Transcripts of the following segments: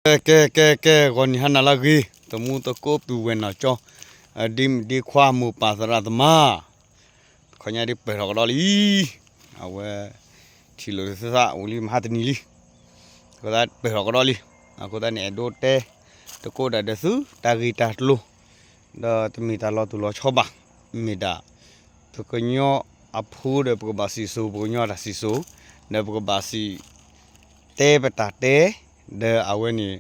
ကဲ ကဲ ကဲ ကဲ ဂီၤနံၤဟါနၤလၢအဂ့ၤ သမူသကိးပုၢ်ဝဲၢ်နီၢ်ကၠီ ဒ့မုၣ်ဒ့ခွါမိၢ်ပၢ်သရၣ်သမါ ခီညါဒ်ပၢၢ်ထီၣ်ကဒီးလံ အဝဲ ထံၣ်လိာ်သးအိၣ်လံမဟါတနံၤလံ အဃိသတးပၢၢ်ထီၣ်ကဒီးလံ အဃိသတးန့ၣ် အဲၣ်ဒိးတဲ သကိးတၢ်ဒီးသု တၢ်ဂ့ၢ်တၢ်ကျိၤ ဒီးတမ့ၢ်တၢ်လီၤတူၢ်လီၤဆီဘၣ် မ့ၢ်ဒၣ် ပကညီအဖိဒီးပကဘၣ်စံၣ်စိၤ ပကညီတၢ်စံၣ်စိၤ ဒီးပကဘၣ်စံၣ်တဲပတၢ်တဲ ဒီးအဝဲန့ၣ်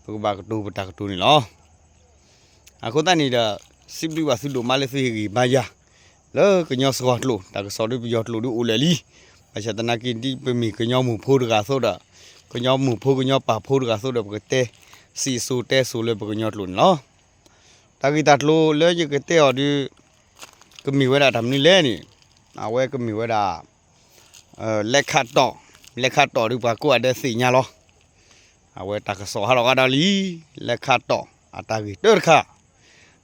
ပကဘၣ်ကတိၤပတၢ်ကတိၤန့ၣ်လီၤ. အဃိသတးန့ၣ်ဒီး စံးဘျုးဘၣ်သုဒိၣ်မးလၢသုဟ့ၣ်ဂံၢ်ဘါယၤ လၢကညီစှီၤကျိာ် တၢ်ကစီၣ်ဒ်ပယီၤကျိာ်ဒ်အိၣ်လၢာ်လံ ဘၣ်ဆၣ်သနာ်က့ ဒ်ပမ့ၢ်ကညီမိၢ်ဖိတဂၤအသိးဒီး ကညီမိၢ်ဖိကညီပၢ်ဖိတဂၤအသိးဒီး ပကတဲစံၣ်စိၤတဲစိၤလၢပကညီကျိာ်န့ၣ်လီၤ. တၢ်ဂ့ၢ်တၢ်ကျိၤလၢယကတဲအီၤဒ် ကမ့ၢ်ဝဲဒၣ်တၢ်မနုၤလဲၣ်န့ၣ် အဝဲကမ့ၢ်ဝဲဒၣ် လဲခါတီၢ် လဲခါတီၢ်ဒ်ပှၤကိးဂၤဒဲးသ့ၣ်ညါလီၤ. အဝဲတၢ်ကစီၣ်ဟးထီၣ်ကဒီးလံ လဲခါတီၢ်အတၢ်ဂ့ၢ်တၢတခါ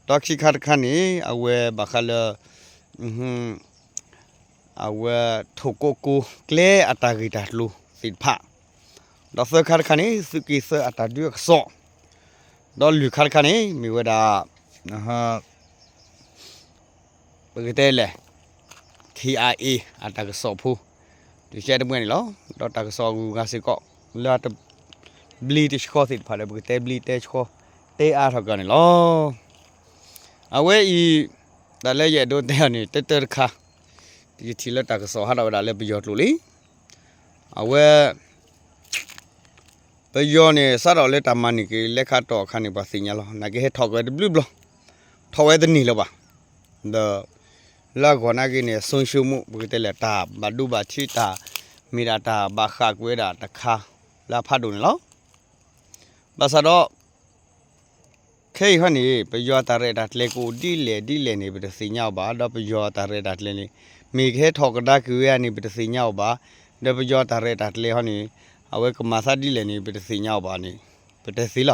ဒီးခံခါတခါန့ၣ် အဝဲဘၣ်ဃးလၢ အဝဲထိၣ်ကိကိကျဲအတၢ်ဂ့ၢ်တၢ်ကျိၤသ့ၣ်တဖၣ် ဒီးသၢခါတခါန့ၣ် သုးက့သၢအတၢ်ဒုးအကစီၣ် ဒီးလွံၢ်ခါတခါန့ၣ် မ့ၢ်ဝဲဒၣ် ပကတဲလဲၣ် ခ့အါအ့ အတၢ်ကစီၣ်ဖိ တကဲတမှဲန့ၣ်လီၤ. ဒီးတၢ်ကစီၣ်အဂုၤအဂၤစ့ၢ်ကီး လၢတဘျ့တဆှီသ့ၣ်တဖၣ်ဒီး ပကတဲဘျ့တဲဆှီ တဲအါထီၣ်က့ၤန့ၣ်လီၤ. အဝဲအံၤ တၢ်လၢယအဲၣ်ဒိးတဲအီၤန့ၣ် တၢတၢတခါ ယထံၣ်လၢတၢ်ကစီၣ်ဟးထီၣ်ဝဲဒၣ်လၢပယီၤကျိာ်လံ အဝဲ ပယီၤန့ၣ် စးထီၣ်လၢတၢ်မၤန့ၢ်က့ၤ လဲခါတီၢ်အခါန့ၣ် ပှၤသ့ၣ်ညါလီၤ. နာ်က့ဟဲထီၣ်က့ၤဝဲတဘျုးဘျီ ထီၣ်ဝဲတန့ၢ်လၢၤဘၣ်. ဒီး လၢအဂီၢ်နာ်က့န့ၣ် ဆုံးရှုံးမှု ပကတဲလဲၣ် တၢ်ဘၣ်ဒိဘၣ်ထံးတၢ် မ့ၢ်ဒၣ်တၢ်ဘၣ်ဃးကွံာ်ဝဲဒၣ်တခါလၢအဖးဒိၣ်န့ၣ်လီၤ. ဘၣ်ဆၣ်ဒီး ခဲအံၤခီန့ၣ် ပယီၤတၢ်ရဲၣ်တၢ်ကျဲၤကအိၣ်ဒ်လဲၣ်ဒ်လဲၣ်န့ၣ် ပတသ့ၣ်ညါအီၤဘၣ်. ဒီးပယီၤတၢ်ရဲၣ်တၢ်ကျဲၤန့ၣ် မ့ၢ်ကဟဲထီၣ်ကဒါက့ၤဝဲဧါန့ၣ် ပတသ့ၣ်ညါအီၤဘၣ်. ဒီးပယီၤတၢ်ရဲၣ်တၢ်ကျဲၤခီန့ၣ် အဝဲကမၤသးဒ်လဲၣ်န့ၣ် ပတသ့ၣ်ညါအီၤဘၣ်န့ၣ် ပတဲသ့လီၤ.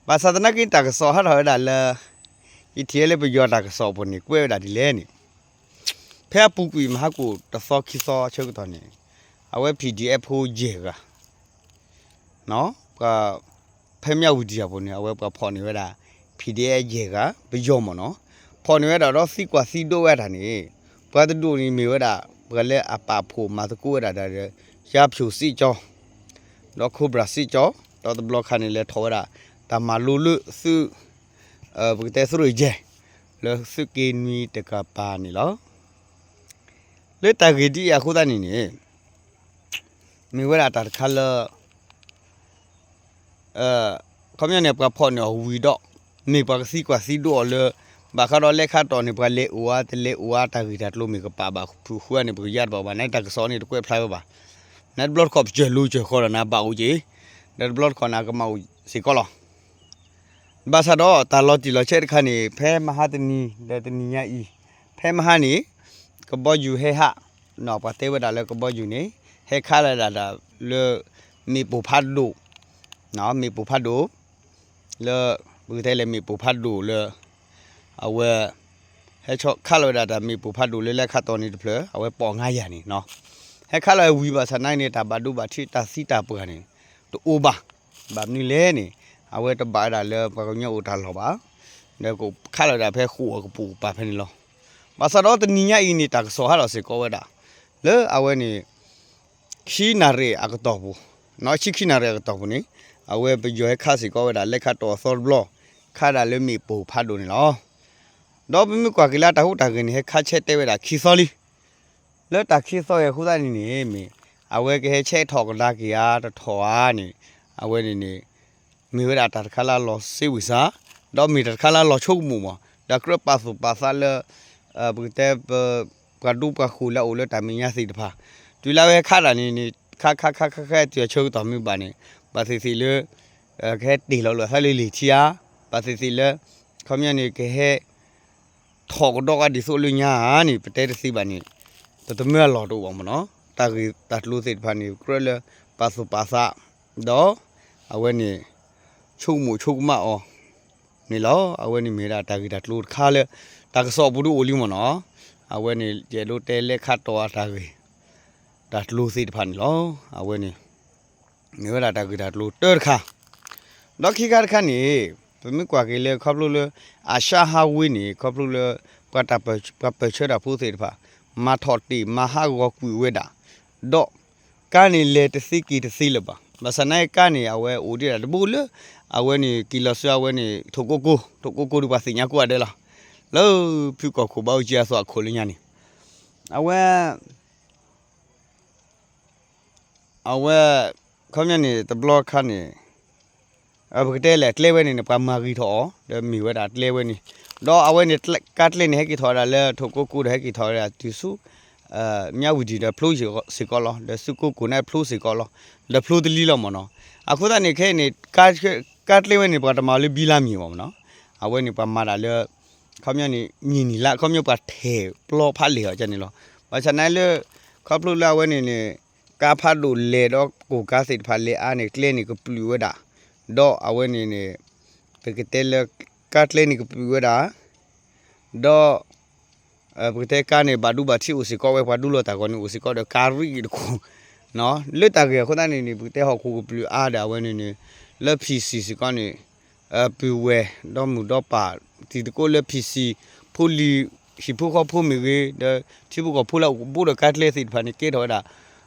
ဘၣ်ဆၣ်သနာ်က့တၢ်ကစီၣ်ဟးထီၣ်ဝဲဒၣ်လၢ ယထံၣ်လၢပယီၤတၢ်ကစီၣ်အပူၤန့ၣ် ကွဲးဝဲဒၣ်ဒ်လဲၣ်န့ၣ် ဖဲအပူၤကွံာ်မဟါကအိၣ်တသီခံသီဆၢကတီၢ်န့ၣ် အဝဲ PDF ဖိယဲၢ်ဂၤ ပှၤ ဖဲမၠၣ်ဝတံၤအပူၤန့ၣ် အဝဲပှၤဖီၣ်န့ၢ်ဝဲဒၣ် PDF ယဲၢ်ဂၤ ပယီၤမ့ၢ်နီၤ ဖီၣ်န့ၢ်ဝဲဒၣ်ဒီးသံကွၢ်သံဒိးဝဲတၢ်န့ၣ် ပှၤတဒူၣ်န့ၣ်မ့ၢ်ဝဲဒၣ် ပှၤလၢအပာ်ဖှိၣ်မၤသကိးဝဲဒၣ်ဒီး ယါဖျိၣ်စ့ၣ်ကၠီ ဒီးခိဘြၣ်စ့ၣ်ကၠီ ဒီးတဘျီခါန့ၣ် လဲၤထီၣ်ဝဲဒၣ် တၢ်မၤလိလၢသုး ပကတဲသုးရ့ၣ်ယဲၢ် လၢသုးက့နွံတကပၤန့ၣ်လီၤ. လၢတၢ်ဂ့ၢ်ဒ်အံၤအဃိသတးန့ၣ်န့ၣ် မ့ၢ်ဝဲဒၣ်တၢ်တခါလၢ ခီပညီန့ၣ် ပှၤဖီၣ်န့ၢ်အီၤဝံၤဒီး မ့ၢ်ပှၤကသံကွၢ်သံဒိးအီၤလၢ ဘၣ်ဃးဒီးလဲခါတီၢ်န့ၣ် ပှၤလဲၤအိၣ်ဧါ တလဲၤအိၣ်ဧါ တၢ်ဂ့ၢ်တၢ်ကျိၤမ့ၢ်ကပာ်ဘၣ်ဖုးဃုဧါန့ၣ် ပကယါတဘၣ်ဘၣ် နတၢ်ကစီၣ်န့ၣ်တကွဲးဖျါဝဲဘၣ်. နတဘျီတခီၣ်ပစၢၤလူၤစၢၤဃီဒီးနဘၣ်အိၣ်က့ၤ ဒီးတဘျီတခီၣ်နကမၤအိၣ်စ့ၢ်ကီးလီၤ. ဘၣ်ဆၣ်ဒီးတၢ်လီၤတံၢ်လီၤဆဲးတခါန့ၣ် ဖဲမဟါတနံၤဒီးတနံၤညါအံၤ ဖဲမဟါန့ၣ် ကဘီယူၤဟဲဟး ပှၤတဲဝဲဒၣ်လၢကဘီယူၤန့ၣ် ဟဲခးလီၤဝဲဒၣ်လၢ မ့ၣ်ပိၢ်ဖးဒိၣ် မ့ၣ်ပိၢ်ဖးဒိၣ် လၢ ပကတဲလၢမ့ၣ်ပိၢ်ဖးဒိၣ်လၢ အဝဲ ဟဲခးလီၤဝဲဒၣ်တၢ်မ့ၣ်ပိၢ်ဖးဒိၣ်လၢလဲခါတီၢ်န့ၣ်တဖျၢၣ် အဝဲပိာ်ငါယၤန့ၣ် ဟဲခးလီၤဝဲဝံၤဘၣ်ဆၣ်နာ်က့န့ၣ် တၢ်ဘၣ်ဒိဘၣ်ထံးတၢ်သံတၢ်ပှၢ်န့ၣ် တအိၣ်ဘၣ်. ဘၣ်မနုၤလဲၣ်န့ၣ် အဝဲတဘၣ်ဝဲဒၣ်လၢပှၤကညီအိၣ်တၢ်လီၢ်ဘၣ်. ဒီးခးလီၤဝဲဒၣ်ဖဲဃိာ်အကပိာ်ကပၤဖဲန့ၣ်လီၤ. ဘၣ်ဆၣ်ဒီးတနံၤညါအံၤန့ၣ် တၢ်ကစီၣ်ဟးထီၣ်စ့ၢ်ကီးဝဲဒၣ် လၢအဝဲန့ၣ် ခံနၣ်ရံၣ်အကတီၢ်ပူၤ ဆံခံနၣ်ရံၣ်အကတီၢ်ပူၤန့ၣ် အဝဲပယီၤဟဲခးစ့ၢ်ကီးဝဲဒၣ် လဲခါတီၢ်အသီတဘျီ ခးဒၣ်လၢမ့ၣ်ပိၢ်ဖးဒိၣ်န့ၣ်လီၤ. ဒီးပမ့ၢ်ကွၢ်က့ၤလၢတၢ်ဟူးတၢ်ဂဲၤန့ၣ် ဟဲခးဆဲးတဲဝဲဒၣ်ခံသီလံ. လၢတၢ်ခံသီအံၤအဃိသတးန့ၣ်န့ၣ် မ့ၢ် အဝဲကဟဲဆဲးထီၣ်ကဒါက့ၤဧါ တထီၣ်ဧါန့ၣ် အဝဲန့ၣ်န့ၣ် မ့ၢ်ဝဲဒၣ်တၢ်တခါလၢအလီၤစ့ဝံၤစါ ဒီးမ့ၢ်တၢ်တခါလၢအလီၤဆိကမိၣ်မး ဒီးကြၢးပာ်သူၣ်ပာ်သးလၢ ပကတဲ ပှၤဒူပှၤဃိၤလၢအအိၣ်လၢတၢ်မဲာ်ညါသ့ၣ်တဖၣ် တုၤလၢအဝဲခးတၢ်န့ၣ်န့ၣ် ခးခးခးခးခးတုၤအဆၢကတီၢ်မ့ၢ်ဘၣ်န့ၣ် ဘၣ်သ့ၣ်သ့ၣ်လၢ ကဟဲတ့ၢ်လီၤလိာ်သးလၢလံာ်ထံဧါ, ဘၣ်သ့ၣ်သ့ၣ်လၢ ခီပညီန့ၣ် ကဟဲ ထီၣ်ကဒီးကဒီးဒ်သိးလၢညါဧါန့ၣ် ပတဲတသ့ဘၣ်န့ၣ် ပတမၢအလီၢ်တအိၣ်ဘၣ်မ့ၢ်နီၤ. တၢ်ဂ့ၢ်တၢ်ကျိၤသ့ၣ်တဖၣ်န့ၣ် ကြၢးလၢပာ်သူၣ်ပာ်သး ဒီး အဝဲန့ၣ် ဆိကမိၣ်ဆိကမးအီၤန့ၣ်လီၤ. အဝဲန့ၣ်မ့ၢ်ဝဲဒၣ်တၢ်ဂ့ၢ်တၢ်ကျိၤတခါလၢ တၢ်ကစီၣ်အပူၤဒ်အိၣ်လံမ့ၢ်နီၤ. အဝဲန့ၣ် ယအဲၣ်ဒိးတဲလဲခါတီၢ်အတၢ်ဂ့ၢ် တၢ်ကျိၤသ့ၣ်တဖၣ်န့ၣ်လီၤ. အဝဲန့ၣ် မ့ၢ်ဝဲဒၣ်တၢ်ဂ့ၢ်တၢ်ကျိၤတၢတခါ ဒီးခံခါတခါန့ၣ် ပမ့ၢ်ကွၢ်က့ၤလၢခီဖျိလၢ အၤၡၣ်ဟးဝ့ၢ်န့ၣ် ခီဖျိလၢ ပှၤတၢ်ပၢၢ်ဆၢတၢ်ဖိသ့ၣ်တဖၣ် မၤထီၣ်တ့ၢ်မၤဟးဂီၤကွံာ်ဝဲဒၣ် ဒီး ကါန့ၣ်လဲၤတသ့က့ၤတသ့လၢၤဘၣ်. ဘၣ်ဆၣ်နာ်က့ကါန့ၣ် အဝဲအိၣ်ဒံးဒၣ်တဘိလၢ အဝဲန့ၣ်က့ၤလီၤဆူအဝဲန့ၣ် ထိၣ်ကိကိ, ထိၣ်ကိကိဒီးပှၤသ့ၣ်ညါကိးဂၤဒဲးလီၤ. လၢဖုကီၢ်ခိၣ်ဘၣ်အူကၠံအသိးအခိၣ်လၢညါန့ၣ် အဝဲ အဝဲ ခီပညီန့ၣ် တဘျီခါန့ၣ် ပကတဲလဲၣ် ကျဲဝဲန့ၣ်န့ၣ် ပှၤမၤဂ့ၤထီၣ်အီၤ ဒီးမ့ၢ်ဝဲဒၣ်ကျဲဝဲန့ၣ်, ဒီးအဝဲန့ၣ် ကါကျဲန့ၣ် ဟဲက့ၤထီၣ်ဝဲဒၣ်လၢထိၣ်ကိကိဒီး ဟဲက့ၤထီၣ်ဝဲဒၣ်တုၤဆူ မၠၣ်ဝတံၣ်ဒီးဖျိစ့ၢ်ကီးလီၤ, ဒီးဆူကိကိၣ်န့ၣ်ဖျိစ့ၢ်ကီးလီၤ, ဒီးဖျိတလံလီၤမ့ၢ်နီၤ. အဃိသတးန့ၣ် ခဲအံၤန့ၣ် ကါကျဲဝဲန့ၣ် ပှၤတမၤလၢဘံလါမ့ၢ်ဘၣ်မ့ၢ်နီၤ. အဝဲန့ၣ်ပှၤမၤဒၣ်လၢ ခီပညီန့ၣ် နံၣ်နံၣ်လါ ခီပညီပှၤထဲးပျီဖးလဲၢ်အီၤန့ၣ်လီၤ. ဘၣ်ဆၣ်နာ်လၢ ခီဖျိလၢအဝဲန့ၣ်န့ၣ် ကါဖးဒိၣ်လဲၤဒီးကိၣ်ကါသ့ၣ်တဖၣ်လဲၤအါန့ၣ် ကျဲန့ၣ်ကပျုာ်ဝဲဒၣ်, ဒီးအဝဲန့ၣ်န့ၣ် ပကတဲလၢ ကါကျဲန့ၣ်ကပျုာ်ဝဲဒၣ်, ဒီး ပကတဲကါန့ၣ် ဘၣ်ဒိဘၣ်ထံးအိၣ်စ့ၢ်ကီးဝဲ ပှၤဒိလီၤတၢ်ဂီၤန့ၣ် အိၣ်စ့ၢ်ကီးဒီးကါရံၣ်တခိၣ် လၢတၢ်ဂ့ၢ်အဃိသတးန့ၣ်န့ၣ် ပကတဲဟီၣ်ခိၣ်ကပျုာ်အါဒီးအဝဲန့ၣ်န့ၣ် လၢ ဖံၣ်စံၣ် စ့ၢ်ကီးန့ၣ် ပုၢ်ဝဲၢ်ဒီးမုၣ်ဒီးပၢ် တံၤသကိးလၢ ဖံၣ်စံၣ် ဖိလံၤ ဟံၣ်ဖိဃီဖိမ့ၢ်ဂ့ၤ ဒီးထံဖိကီၢ်ဖိလၢအအိၣ်ကဘိဒီးကါကျဲသ့ၣ်တဖၣ်န့ၣ် ကဲထီၣ်ဝဲဒၣ်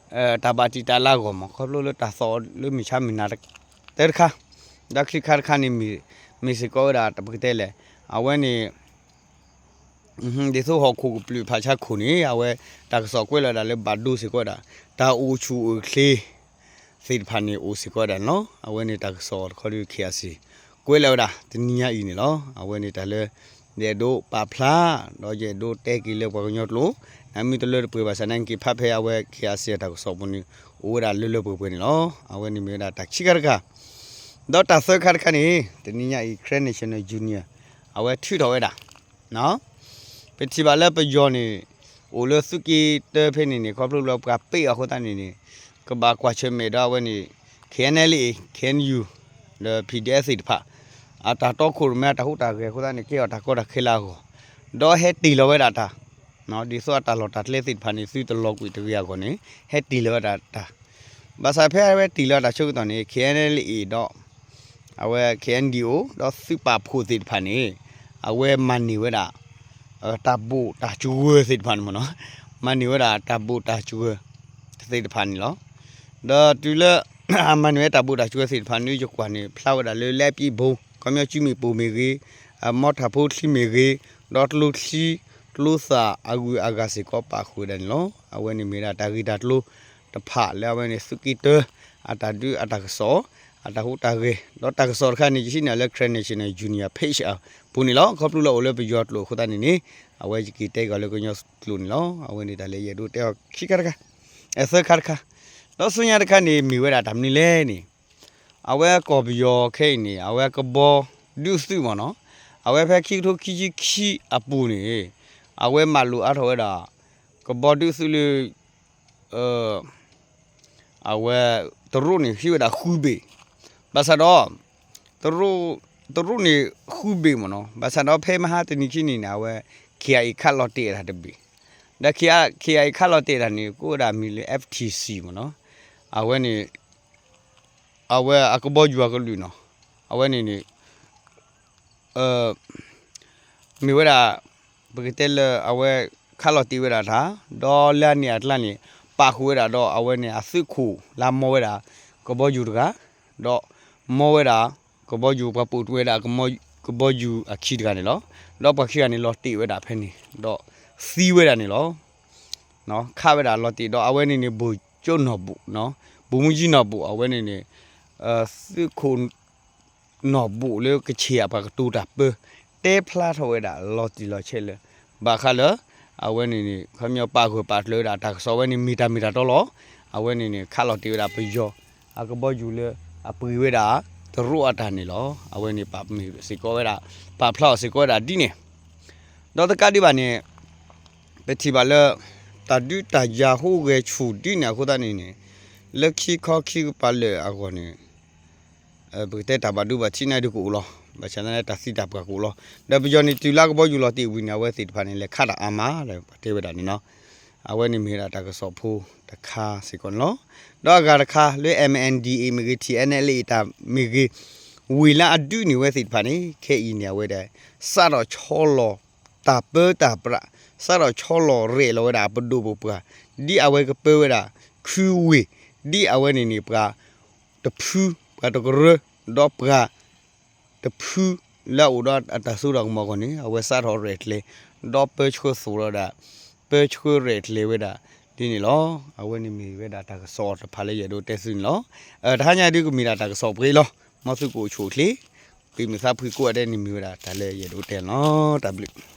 တၢ်ဘၣ်တံာ်တာ်လၢအဂီၢ်မး ခီဖျိလၢတၢ်သီၣ်လၢမုၢ်ဆါမုၢ်နၤ တၢတခါ, ဒီးခံခါတခါန့ၣ် မ့ၢ်စ့ၢ်ကီးဝဲဒၣ် ပကတဲလဲၣ် အဝဲန့ၣ် ဒ်သိးဟီၣ်ခိၣ်ကပျုာ်ဖးဆါခိၣ်န့ၣ် အဝဲတၢ်ကစီၣ်ကွဲးလီၤဝဲဒၣ်လၢဘၣ်ဒိစ့ၢ်ကီးဝဲဒၣ် တၢ်အိၣ်ဆူၣ်အိၣ်ချ့ သ့ၣ်တဖၣ်န့ၣ်အိၣ်စ့ၢ်ကီးဝဲဒၣ်န့ၣ်လီၤ. အဝဲန့ၣ်တၢ်ကစီၣ်တခီဒီး ခ့ၣ်အါစ့ၣ် ကွဲးလီၤဝဲဒၣ်တနံၤညါအံၤန့ၣ်လီၤ. အဝဲန့ၣ်တၢ်လၢ ယအဲၣ်ဒိးပာ်ဖျါ ဒီးယအဲၣ်ဒိးတဲက့ၤလၢပှၤကညီကျိာ် နမ့ၢ်တလၢတပှဲၤဘၣ်ဆၣ်န့ၣ် က့ၤဖးဖဲအဝဲ ခ့ၣ်အါစ့ၣ် အတၢ်ကစီၣ်ပူၤန့ၣ် အိၣ်ဝဲဒၣ်လၢလၢပှဲၤပှဲၤန့ၣ်လီၤ. အဝဲန့ၣ်မ့ၢ်ဝဲဒၣ်တၢ်ခံခါတခါ ဒီးတၢ်သၢခါတခါန့ၣ် တနံၤညါအံၤ Karen National Union အဝဲထုးထီၣ်ဝဲဒၣ် ပထံၣ်ဘၣ်လၢပယီၤန့ၣ် အိၣ်လၢသုးက့တၢဖဲန့ၣ်န့ၣ် ခီဖျိလၢပှၤပ့ၢ်အီၤအဃိသတးန့ၣ်န့ၣ် ကဘၣ်ကွၢ်ဆၢၣ်မဲာ်ဒီးအဝဲန့ၣ် KNLA KNU ဒီး PDF သ့ၣ်တဖၣ် အတၢ်တီခိၣ်ရိၣ်မဲအတၢ်ဟူးတၢ်ဂဲၤအဃိသတးန့ၣ် ကဲအီၤတၢ်ကီတၢ်ခဲလၢအဂီၢ် ဒီးဟဲတ့ၢ်လီၤဝဲဒၣ်တၢ် ဒ်သိးအတၢ်လီၢ်တၢ်ကျဲသ့ၣ်တဖၣ်န့ၣ် သုတလီၤကွံာ်တဂ့ၤအဂီၢ်န့ၣ် ဟဲတ့ၢ်လီၤဝဲဒၣ်တၢ် ဘၣ်ဆၣ်ဖဲအဝဲတ့ၢ်လီၤတၢ်ဆၢကတီၢ်န့ၣ် KNLA ဒီး အဝဲ KNDO ဒီးသုးပာ်ဖှိၣ်သ့ၣ်တဖၣ်န့ၣ် အဝဲမၤန့ၢ်ဝဲဒၣ် တၢ်ဘိၣ်တၢ်စှၢသ့ၣ်တဖၣ်န့ၣ်မ့ၢ်နီၤ မၤန့ၢ်ဝဲဒၣ်တၢ်ဘိၣ်တၢ်စှၢသ့ၣ်တဖၣ်န့ၣ်လီၤ. ဒီးတုၤလၢ အမၤန့ၢ်ဝဲတၢ်ဘိၣ်တၢ်စှၢသ့ၣ်တဖၣ်န့ၣ် ယကွၢ်န့ၣ် ဖျါဝဲဒၣ်လၢ လၢအပံဘိ ခီပညီစုမ့ၣ်ပိၢ်မ့ၢ်ဂ့ၤ အမီထၣ်ဖိချံမ့ၢ်ဂ့ၤ ဒီးကျိချံ ကျိသၣ်အဂုၤအဂၤစ့ၢ်ကီးပာ်ဃုာ်ဝဲဒၣ်န့ၣ်လီၤ. အဝဲန့ၣ်မ့ၢ်ဝဲဒၣ်တၢ်ဂ့ၢ်တၢ်ကျိၤတဖၣ်လၢအဝဲန့ၣ်သုးက့တၢ အတၢ်ဒုးအတၢ်ကစီၣ် အတၢ်ဟူးတၢ်ဂဲၤ ဒီးတၢ်ကစီၣ်တခါန့ၣ် ယဟံးန့ၢ်လၢ Karen National Union page အပူၤန့ၣ်လီၤ. ခီဖျိလၢအိၣ်လၢပယီၤကျိာ်အဃိသတးန့ၣ်န့ၣ် အဝဲယက့ၤတဲက့ၤအီၤလၢကညီကျိာ်န့ၣ်လီၤ. အဝဲန့ၣ်တၢ်လၢယအဲၣ်ဒိးတဲအီၤခံခါတခါ အသၢခါတခါ ဒီးဆူညါတခါန့ၣ် မ့ၢ်ဝဲဒၣ်တၢ်မနုၤလဲၣ်န့ၣ် အဝဲကီၢ်ပယီၤခဲအံၤန့ၣ် အဝဲကဘီဒုးသုးမ့ၢ်နီၤ အဝဲဖဲခံကထိခံဆံခံအပူၤန့ၣ် အဝဲမၤလိာ်အါထီၣ်ဝဲဒၣ် ကဘီဒုးသုးလၢ အဝဲ တရူးန့ၣ်ဟံးဝဲဒၣ်ဃုဘ့ၣ် ဘၣ်ဆၣ်ဒီး တရူး တရူးန့ၣ်ဃုဘ့ၣ်မ့ၢ်နီၤ ဘၣ်ဆၣ်ဒီးဖဲမဟါတနံၤခံနံၤန့ၣ် အဝဲ ခ့ၣ်အါအ့ၣ် ခးလီၤတ့ၢ်ဝဲဒၣ်တဘ့ၣ် ဒီး ခ့ၣ်အါအ့ၣ် ခးလီၤတ့ၢ်ဝဲဒၣ်န့ၣ် ကိးဝဲဒၣ်မံၤလၢ FTC မ့ၢ်နီၤ အဝဲန့ၣ် အဝဲအကဘီယူၤအကလုာ်နီၤ အဝဲန့ၣ်န့ၣ် မ့ၢ်ဝဲဒၣ် ပကတဲလၢအဝဲခးလီၤတ့ၢ်ဝဲဒၣ်တၢ် ဒီးလၢအန့ၣ်အကျါန့ၣ် ပာ်ဃုာ်ဝဲဒၣ်ဒီးအဝဲန့ၣ်အသုးခိၣ်လၢအမီဝဲဒၣ် ကဘီယူၤတဂၤ ဒီးမီဝဲဒၣ် ကဘီယူၤပှၤပိာ်ထွဲဝဲဒၣ် ကဘီယူၤအခံတဂၤန့ၣ်လီၤ. ဒီးပှၤခံဂၤန့ၣ်လီၤတ့ၢ်ဝဲဒၣ်ဖဲန့ၣ် ဒီးသံဝဲဒၣ်န့ၣ်လီၤ. ခးဝဲဒၣ်လီၤတ့ၢ်ဒီးအဝဲန့ၣ်န့ၣ် ဗိုလ်ချုပ်နီၢ်ဘူၣ် ဗိုလ်မှူးကြီးနီၢ်ဘူၣ် အဝဲန့ၣ်န့ၣ် သုးခိၣ် နီၢ်ဘူၣ်လၢကဆ့ၣ်အပှၤကတိၤတၢ်ပၢ တဲဖျါထီၣ်ဝဲဒၣ်လီၤတံၢ်လီၤဆဲးလၢ ဘၣ်ဃးလၢ အဝဲန့ၣ်န့ၣ် ခီပညီပာ်ဂၢၢ်ပာ်ကျၢၤဝဲဒၣ်တၢ်ကစီၣ်ဝဲန့ၣ် မ့ၢ်တၢ်မ့ၢ်တၢ်တီလီၤ. အဝဲန့ၣ်န့ၣ် ခးလီၤတ့ၢ်ဝဲဒၣ်ပယီၤ အကဘီယူၤလၢ အပှ့ၤဝဲဒၣ် တရူးအတၢ်န့ၣ်လီၤ. အဝဲန့ၣ်ပာ်မ့ၢ်စ့ၢ်ကီးဝဲဒၣ် ပာ်ဖျါအီၤစ့ၢ်ကီးဝဲဒၣ်ဒ်န့ၣ် ဒီးတကးဒံးဘၣ်န့ၣ် ပထံၣ်ဘၣ်လၢ တၢ်ဒုးတၢ်ယၤဟူးဂဲၤဆူၣ်ဒ်န့ၣ်အဃိသတးန့ၣ်န့ၣ် လၢခံခီခံကပၤလၢာ်အဂီၢ်န့ၣ် ပကတဲတၢ်ဘၣ်ဒိဘၣ်ထံးန့ၣ်ဒုးကအိၣ်လီၤ. ဘၣ်ဆၣ်သနာ်က့တၢ်သံတၢ်ပှၢ်ကအိၣ်လီၤ. ဒီးပယီၤန့ၣ်တုၤလၢကဘီယူၤလီၤတ့ၢ်ဝံၤန့ၣ် အဝဲသ့ၣ်တဖၣ်န့ၣ် လဲၤခးတၢ်အါမးလၢပှၤတဲဝဲဒၣ်န့ၣ်နီၤ. အဝဲန့ၣ်မ့ၢ်ဝဲဒၣ်တၢ်ကစီၣ်ဖိတခါစ့ၢ်ကီးန့ၣ်လီၤ. ဒီးအဂၤတခါလၢ MNDAA မ့ၢ်ဂ့ၤ ထံၣ် NLA တၢ်မ့ၢ်ဂ့ၤ ဝ့ၢ်လၢအဒုးန့ၢ်ဝဲသ့ၣ်တဖၣ်န့ၣ် ခဲအံၤန့ၣ် အဝဲဒၣ် စးထီၣ်ဆီလီၤတၢ်ပၢတၢ်ပြး, စးထီၣ်ဆီလီၤရဲၣ်လီၤဝဲဒၣ်အပဒိၣ်ပပှၢ်, ဒ်အဝဲကပၢဝဲဒၣ် ခုဝ့ၢ်, ဒ်အဝဲန့ၣ်န့ၣ် ပှၤတဖု, ပှၤတကရၢ, ဒီးပှၤ တဖုလၢအအိၣ်ဒီးအတၢ်စိတၢ်ကမီၤအဂီၢ်န့ၣ် အဝဲစးထီၣ်ရဲၣ်ကျဲၤ, ဒီးပၢဆှၢသိၣ်ဒီးဒၣ်, ပၢဆှၢရဲၣ်ကျဲၤဝဲဒၣ်ဒ်န့ၣ်လီၤ. အဝဲန့ၣ်မ့ၢ်ဝဲဒၣ်တၢ်ကစီၣ်တဖၣ်လၢယအဲၣ်ဒိးတဲသုန့ၣ်လီၤ. တဟါညါဒုးကမ့ၢ်ဒၣ်တၢ်ကစီၣ်ပှဲၤအံၤလီၤ. မ်သုကအိၣ်ဆူၣ်အိၣ်ချ့, ပမ့ၢ်သးဖှံကိးဂၤဒဲးန့ၣ်မ့ၢ်ဝဲဒၣ်တၢ်လၢယအဲၣ်ဒိးတဲန့ၣ်လီၤ. တၢ်ဘျုး